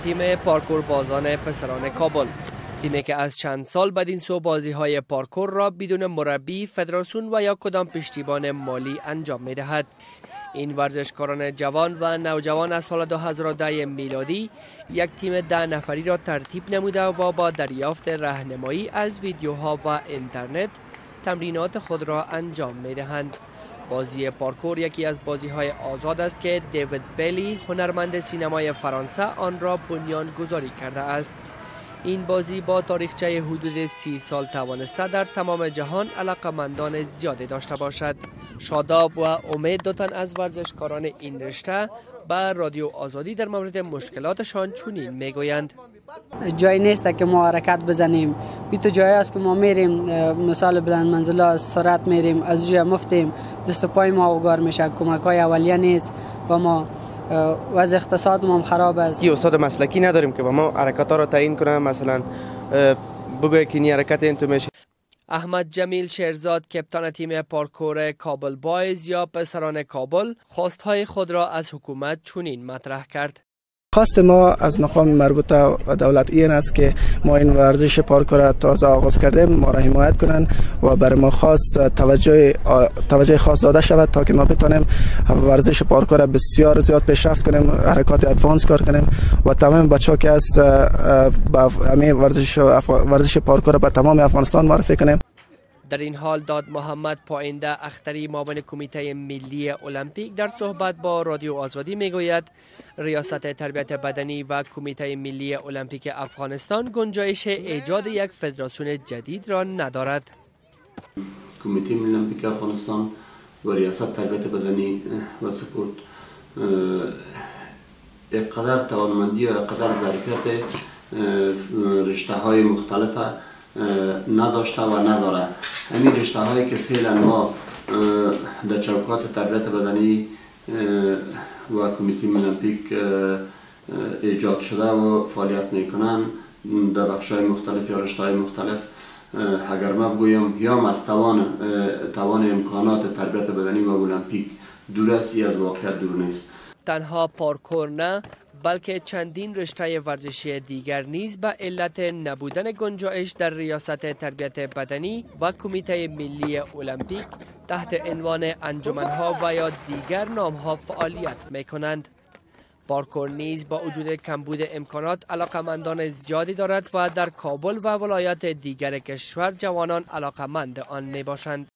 تیم پارکور بازان پسران کابل، تیمی که از چند سال بدین سو بازی های پارکور را بدون مربی، فدراسیون و یا کدام پشتیبان مالی انجام می دهد. این ورزشکاران جوان و نوجوان از سال 2010 میلادی یک تیم 10 نفری را ترتیب نموده و با دریافت راهنمایی از ویدیوها و اینترنت تمرینات خود را انجام می دهند. بازی پارکور یکی از بازی های آزاد است که دیوید بیلی، هنرمند سینمای فرانسه، آن را بنیان گذاری کرده است. این بازی با تاریخچه حدود 30 سال توانسته در تمام جهان علاقمندان زیادی داشته باشد. شاداب و امید، دو تن از ورزشکاران این رشته، به رادیو آزادی در مورد مشکلاتشان چنین میگویند: جای نیست که ما حرکت بزنیم. بی تو جای است که ما میریم، مثال بلند منزل سرعت میریم، از جای مفتیم، دست پای ما اوگار میشه، کمک های اولیه نیست و ما وضع اقتصاد ما خراب است. یه استاد مسلکی نداریم که با ما حرکت ها را تعیین کنه، مثلا بگوی که این حرکت این تو میشه. احمد جمیل شیرزاد، کپتان تیم پارکور کابل بایز یا پسران کابل، خواستهای خود را از حکومت چنین مطرح کرد: خواست ما از مقام مربوطه و دولت این است که ما این ورزش پارکور تازه آغاز کردیم، ما را حمایت کنند و بر ما خاص توجه خاص داده شود تا که ما بتانیم ورزش پارکور بسیار زیاد پیشرفت کنیم، حرکات advance کار کنیم و تمام بچه‌ها که از همین ورزش پارکور به تمام افغانستان معرفی کنیم. در این حال داد محمد پاینده اختری، معاون کمیته ملی المپیک، در صحبت با رادیو آزادی میگوید ریاست تربیت بدنی و کمیته ملی المپیک افغانستان گنجایش ایجاد یک فدراسیون جدید را ندارد. کمیته ملی المپیک افغانستان و ریاست تربیت بدنی و سپورت قدر توانمندی و قدر ظرفیت رشته های مختلف نداشته و نداره. همین رشته هایی که فعلا ما در چوکات تربیت بدنی و کمیته المپیک ایجاد شده و فعالیت میکنن، در بخش های مختلف یا رشته های مختلف، اگر ما بگویم یا از توان امکانات تربیت بدنی و المپیک دور است، از واقعیت دور نیست. تنها پارکور نه، بلکه چندین رشته ورزشی دیگر نیز به علت نبودن گنجایش در ریاست تربیت بدنی و کمیته ملی المپیک تحت عنوان انجمنها و یا دیگر نامها فعالیت می کنند. پارکور نیز با وجود کمبود امکانات علاقمندان زیادی دارد و در کابل و ولایات دیگر کشور جوانان علاقمند آن می باشند.